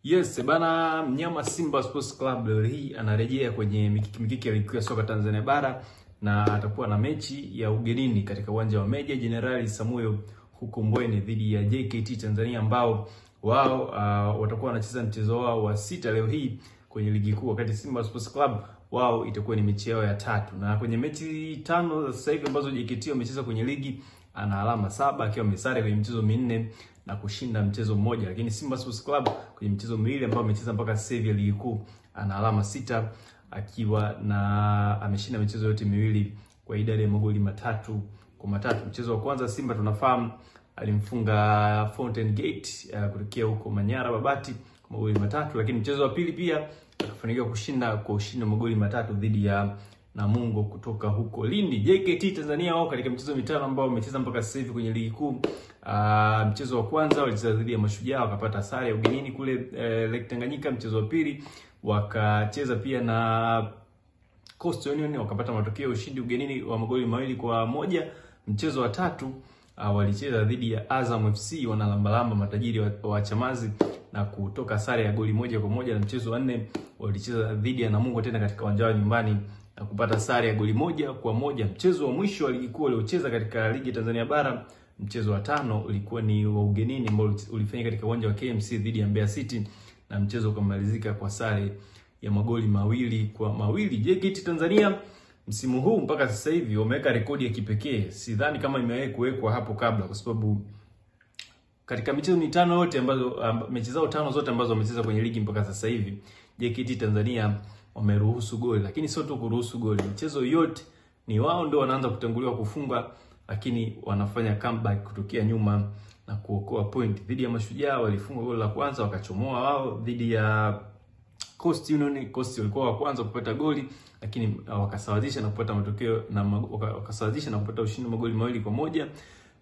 Yes, bana, mnyama Simba Sports Club leo hii anarejea kwenye mikiki mikiki ya ligi kuu ya soka Tanzania bara na atakuwa na mechi ya ugenini katika uwanja wa Meja Jenerali Samuyo huko Mbweni dhidi ya JKT Tanzania ambao wao watakuwa wanacheza mchezo wao wa sita leo hii kwenye ligi kuu, wakati Simba Sports Club wao itakuwa ni mechi yao ya tatu. Na kwenye mechi tano za sasa hivi ambazo JKT wamecheza kwenye ligi ana alama 7 akiwa amesare kwenye michezo minne na kushinda mchezo mmoja, lakini Simba Sports Club kwenye michezo miwili ambayo amecheza mpaka sasa hivi ya ligi kuu ana alama 6 akiwa na ameshinda michezo yote miwili kwa idadi ya magoli 3-3. Mchezo wa kwanza Simba tunafahamu alimfunga Fountain Gate kutokea huko Manyara Babati kwa magoli 3, lakini mchezo wa pili pia akafanikiwa kushinda kwa ushindi wa magoli 3 dhidi ya Namungo kutoka huko Lindi. JKT Tanzania wao katika michezo mitano ambao wamecheza mpaka sasa hivi kwenye ligi kuu, mchezo wa kwanza walicheza dhidi ya Mashujaa wakapata sare ya ugenini kule Lake Tanganyika. Mchezo wa pili wakacheza pia na Coastal Union wakapata matokeo ya ushindi ugenini wa magoli 2-1. Mchezo wa tatu walicheza dhidi ya Azam FC wanalambalamba matajiri wa Chamazi na kutoka sare ya goli 1-1. Na mchezo wa nne walicheza dhidi ya Namungo tena katika uwanja wao nyumbani na kupata sare ya goli 1-1. Mchezo wa mwisho wa ligi kuu waliocheza katika ligi Tanzania bara, mchezo wa tano ulikuwa ni wa ugenini ambao ulifanyika katika uwanja wa KMC dhidi ya Mbeya City na mchezo ukamalizika kwa sare ya magoli 2-2. JKT Tanzania msimu huu mpaka sasa hivi wameweka rekodi ya kipekee, sidhani kama imewahi kuwekwa hapo kabla, kwa sababu katika michezo mitano yote ambazo mechi zao tano zote ambazo wamecheza kwenye ligi mpaka sasa hivi JKT Tanzania wameruhusu goli, lakini sio tu kuruhusu goli, michezo yote ni wao ndio wanaanza kutanguliwa kufunga, lakini wanafanya comeback kutokea nyuma na kuokoa point. Dhidi ya Mashujaa walifunga goli la kwanza wakachomoa wao. Dhidi ya Coast Union, Coast walikuwa wa kwanza kupata goli lakini wakasawazisha na kupata matokeo na wakasawazisha na kupata ushindi magoli 2-1.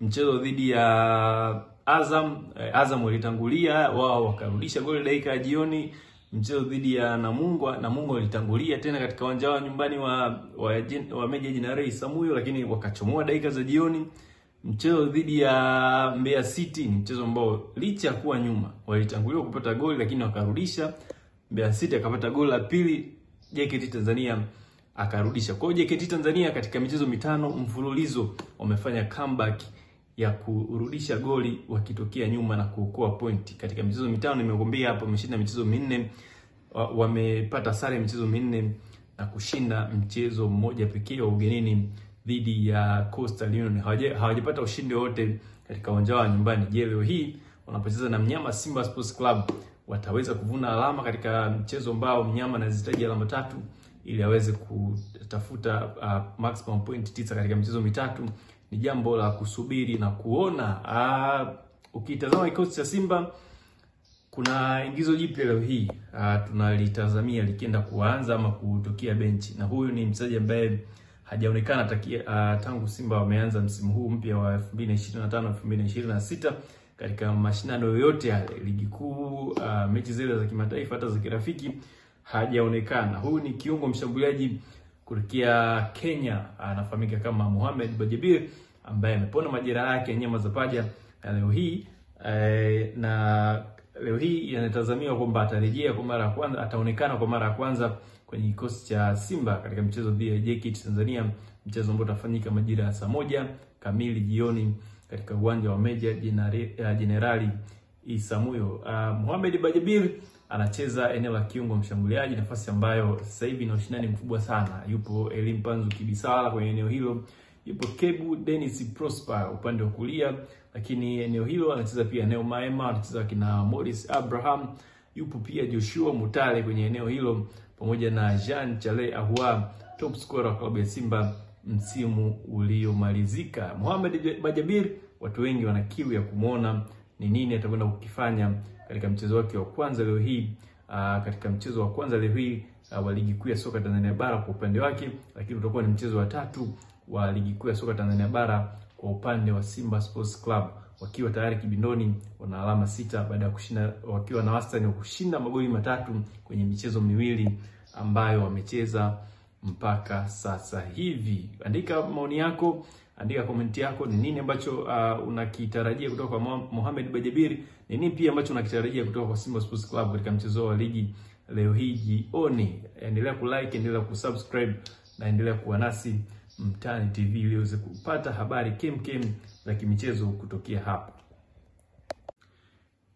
Mchezo dhidi ya Azam, Azam walitangulia wao wakarudisha goli dakika ya jioni. Mchezo dhidi ya Namungo, Namungo walitangulia tena katika uwanja wao nyumbani wa Meja Jenerali Samuyo lakini wakachomoa dakika za jioni. Mchezo dhidi ya Mbeya City ni mchezo ambao licha ya kuwa nyuma walitangulia kupata goli lakini wakarudisha. Mbeya City akapata goli la pili, JKT Tanzania akarudisha. Kwa hiyo JKT Tanzania katika michezo mitano mfululizo wamefanya comeback ya kurudisha goli wakitokea nyuma na kuokoa pointi. Katika michezo mitano nimekuambia hapo, wameshinda michezo minne, wamepata sare michezo minne na kushinda mchezo mmoja pekee wa ugenini dhidi ya Coastal Union. Hawajapata ushindi wote katika uwanja wa nyumbani. Je, leo hii wanapocheza na mnyama Simba Sports Club wataweza kuvuna alama katika mchezo ambao mnyama anazihitaji alama 3 ili aweze kutafuta maximum point 9 katika michezo mitatu? Ni jambo la kusubiri na kuona. Ukitazama kikosi cha Simba kuna ingizo jipya leo hii tunalitazamia likienda kuanza ama kutokea benchi, na huyu ni mchezaji ambaye hajaonekana tangu Simba wameanza msimu huu mpya wa 2025 2026 katika mashindano yoyote yale, ligi kuu, mechi zile za kimataifa, hata za kirafiki hajaonekana. Huyu ni kiungo mshambuliaji kutokea Kenya, anafahamika kama Mohamed Bajabir ambaye amepona majeraha yake ya nyama za paja na leo hii yanatazamiwa kwamba atarejea kwa mara ya kwanza, ataonekana kwa mara ya kwanza kwenye kikosi cha Simba katika mchezo dhidi ya JKT Tanzania, mchezo ambao utafanyika majira ya saa 1 kamili jioni katika uwanja wa Meja Jenerali Isamuyo. Mohamed Bajabir anacheza eneo la kiungo mshambuliaji, nafasi ambayo sasa hivi ina ushindani mkubwa sana. Yupo Elim Panzu Kibisala kwenye eneo hilo, yupo Kebu Dennis Prosper upande wa kulia, lakini eneo hilo anacheza pia Neo Maema, anacheza kina Morris Abraham, yupo pia Joshua Mutale kwenye eneo hilo pamoja na Jean Chale Ahoua, top scorer wa klabu ya Simba msimu uliomalizika. Mohamed Bajabir, watu wengi wana kiu ya kumuona ni nini atakwenda kukifanya katika mchezo wake wa kwanza leo hii, katika mchezo wa kwanza leo hii wa ligi kuu ya soka Tanzania bara kwa upande wake, lakini utakuwa ni mchezo wa tatu wa ligi kuu ya soka Tanzania bara kwa upande wa Simba Sports Club, wakiwa tayari kibindoni wana alama 6 baada ya kushinda, wakiwa na wastani wa kushinda magoli 3 kwenye michezo miwili ambayo wamecheza mpaka sasa hivi. Andika maoni yako, Andika komenti yako, ni nini ambacho unakitarajia kutoka kwa Mohamed Bajabir, ni nini pia ambacho unakitarajia kutoka kwa Simba Sports Club katika mchezo wa ligi leo hii jioni. Endelea kulike, endelea kusubscribe na endelea kuwa nasi Mtaani TV ili uweze kupata habari kemkem za kimichezo kutokea hapa.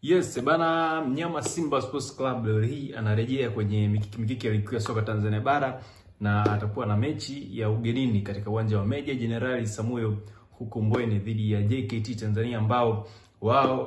Yes, bana, mnyama Simba Sports Club leo hii anarejea kwenye mikiki ya ligi ya soka Tanzania bara na atakuwa na mechi ya ugenini katika uwanja wa Meja Jenerali Samuyo huko Mbweni dhidi ya JKT Tanzania ambao wao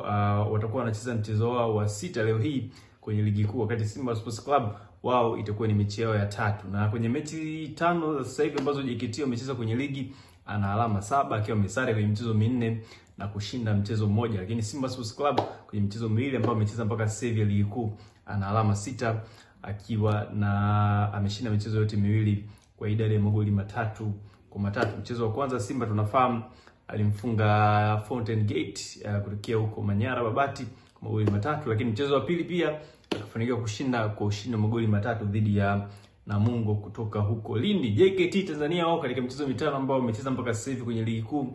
watakuwa wanacheza mchezo wao wa 6 leo hii kwenye ligi kuu, wakati Simba Sports Club wao itakuwa ni mechi yao ya 3. Na kwenye mechi 5 za sasa hivi ambazo JKT wamecheza kwenye ligi ana alama 7 akiwa amesare kwenye michezo 4 na kushinda mchezo mmoja, lakini Simba Sports Club kwenye michezo 2 ambayo amecheza mpaka sasa hivi ligi kuu ana alama 6 akiwa na ameshinda michezo yote 2 kwa idadi ya magoli 3-3. Mchezo wa kwanza Simba tunafahamu alimfunga Fountain Gate kutokea huko Manyara Babati kwa magoli 3, lakini mchezo wa pili pia akafanikiwa kushinda kwa ushindi wa magoli 3 dhidi ya Namungo kutoka huko Lindi. JKT Tanzania wao katika michezo 5 ambao wamecheza mpaka sasa hivi kwenye ligi kuu,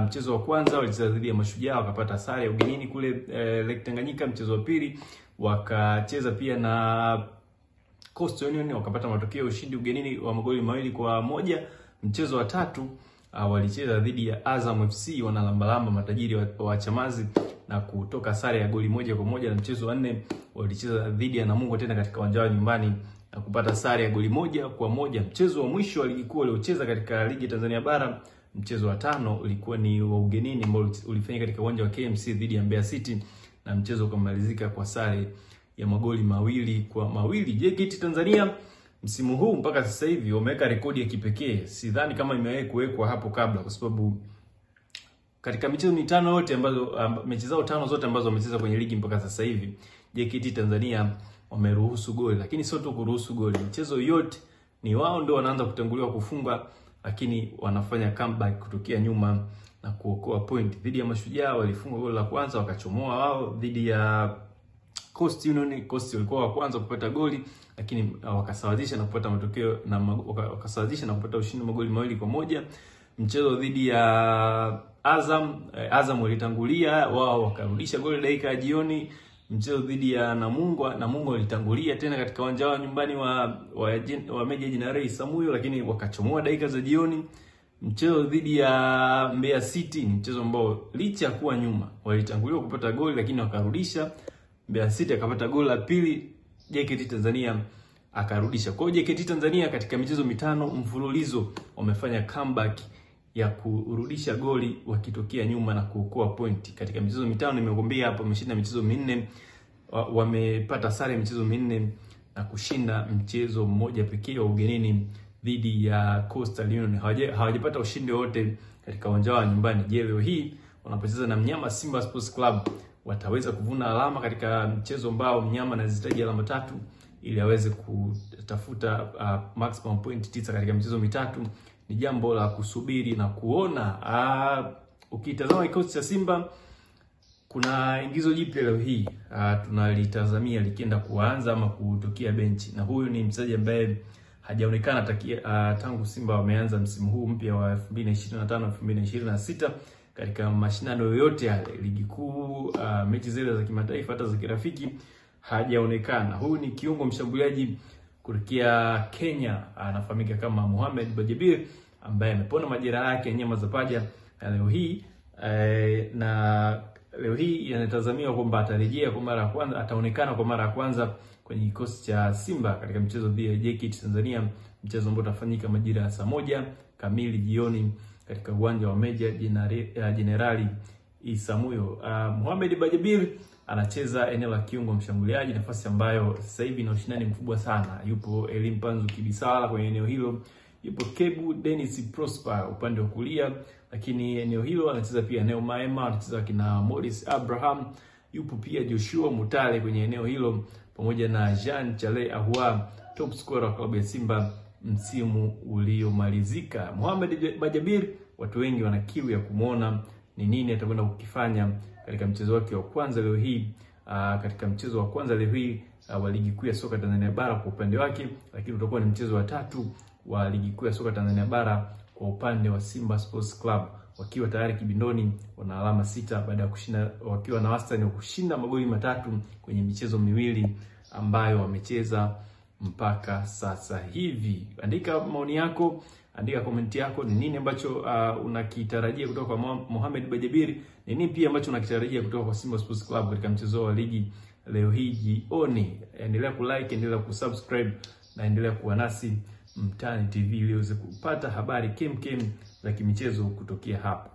mchezo wa kwanza walicheza dhidi ya Mashujaa wakapata sare ya ugenini kule Lake Tanganyika. Mchezo wa pili wakacheza pia na Coastal Union wakapata matokeo ushindi ugenini wa magoli 2-1. Mchezo wa tatu walicheza dhidi ya Azam FC wanalambalamba matajiri wa Chamazi na kutoka sare ya goli 1-1. Na mchezo wa 4 walicheza dhidi ya Namungo tena katika uwanja wao nyumbani na kupata sare ya goli 1-1. Mchezo wa mwisho wa ligi kuu waliocheza katika ligi ya Tanzania bara, mchezo wa 5 ulikuwa ni wa ugenini ambao ulifanyika katika uwanja wa KMC dhidi ya Mbeya City na mchezo ukamalizika kwa sare ya magoli 2-2. JKT Tanzania msimu huu mpaka sasa hivi wameweka rekodi ya kipekee, sidhani kama imewahi kuwekwa hapo kabla, kwa sababu katika michezo 5 yote ambazo mechi zao 5 zote ambazo wamecheza kwenye ligi mpaka sasa hivi JKT Tanzania wameruhusu goli. Lakini sio tu kuruhusu goli, michezo yote ni wao ndio wanaanza kutanguliwa kufunga, lakini wanafanya comeback kutokea nyuma na kuokoa point. Dhidi ya Mashujaa walifunga goli la kwanza wakachomoa wao. Dhidi ya Coast Union, Coast walikuwa wa kwanza kupata goli lakini wakasawazisha na kupata matokeo na wakasawazisha na kupata ushindi magoli 2-1. Mchezo dhidi ya Azam, Azam walitangulia wao wakarudisha goli dakika ya jioni. Mchezo dhidi ya Namungo, Namungo walitangulia tena katika uwanja wa nyumbani wa Meja Jenerali Samuyo lakini wakachomoa dakika za jioni. Mchezo dhidi ya Mbeya City ni mchezo ambao licha ya kuwa nyuma walitangulia kupata goli lakini wakarudisha. Mbeya City akapata goli la pili, JKT Tanzania akarudisha. Kwa hiyo JKT Tanzania katika michezo 5 mfululizo wamefanya comeback ya kurudisha goli wakitokea nyuma na kuokoa pointi. Katika michezo 5 nimekwambia hapo, wameshinda michezo 4, wamepata sare michezo 4 na kushinda mchezo mmoja pekee wa ugenini dhidi ya Coastal Union. Hawajapata ushindi wote katika uwanja wa nyumbani. Je, leo hii wanapocheza na mnyama Simba Sports Club wataweza kuvuna alama katika mchezo ambao mnyama anazihitaji alama 3 ili aweze kutafuta maximum point 9 katika michezo 3? Ni jambo la kusubiri na kuona. Ukitazama kikosi cha Simba kuna ingizo jipya leo hii tunalitazamia likienda kuanza ama kutokea benchi, na huyu ni mchezaji ambaye hajaonekana tangu Simba wameanza msimu huu mpya wa 2025 2026 katika mashindano yoyote yale, ligi kuu, mechi zile za kimataifa, hata za kirafiki hajaonekana. Huyu ni kiungo mshambuliaji kutokea Kenya, anafahamika kama Mohamed Bajabir ambaye amepona majeraha yake ya nyama za paja na leo hii inatazamiwa kwamba atarejea kwa mara ya kwanza, ataonekana kwa mara ya kwanza kwenye kikosi cha Simba katika mchezo dhidi ya JKT Tanzania, mchezo ambao utafanyika majira ya saa 1 kamili jioni katika uwanja wa Meja Jenerali Isamuyo. Mohamed Bajabir anacheza eneo la kiungo mshambuliaji, nafasi ambayo sasa hivi ina ushindani mkubwa sana. Yupo Elim Panzu Kibisala kwenye eneo hilo, yupo Kebu Dennis Prosper upande wa kulia, lakini eneo hilo anacheza pia Neo Maema, anacheza kina Morris Abraham, yupo pia Joshua Mutale kwenye eneo hilo pamoja na Jean Chale Ahoua, top scorer wa klabu ya Simba msimu uliomalizika. Mohamed Bajabir, watu wengi wana kiu ya kumuona ni nini atakwenda kukifanya katika mchezo wake wa kwanza leo hii, katika mchezo wa kwanza leo hii wa ligi kuu ya soka Tanzania bara kwa upande wake, lakini utakuwa ni mchezo wa 3 wa ligi kuu ya soka Tanzania bara kwa upande wa Simba Sports Club, wakiwa tayari kibindoni wana alama 6 baada ya kushinda, wakiwa na wastani wa kushinda magoli 3 kwenye michezo 2 ambayo wamecheza mpaka sasa hivi. Andika maoni yako, andika komenti yako, ni nini ambacho unakitarajia kutoka kwa Mohamed Bajabiri, ni nini pia ambacho unakitarajia kutoka kwa Simba Sports Club katika mchezo wa ligi leo hii jioni. Endelea kulike, endelea kusubscribe na endelea kuwa nasi Mtaani TV ili uweze kupata habari kemkem za kimichezo kutokea hapa.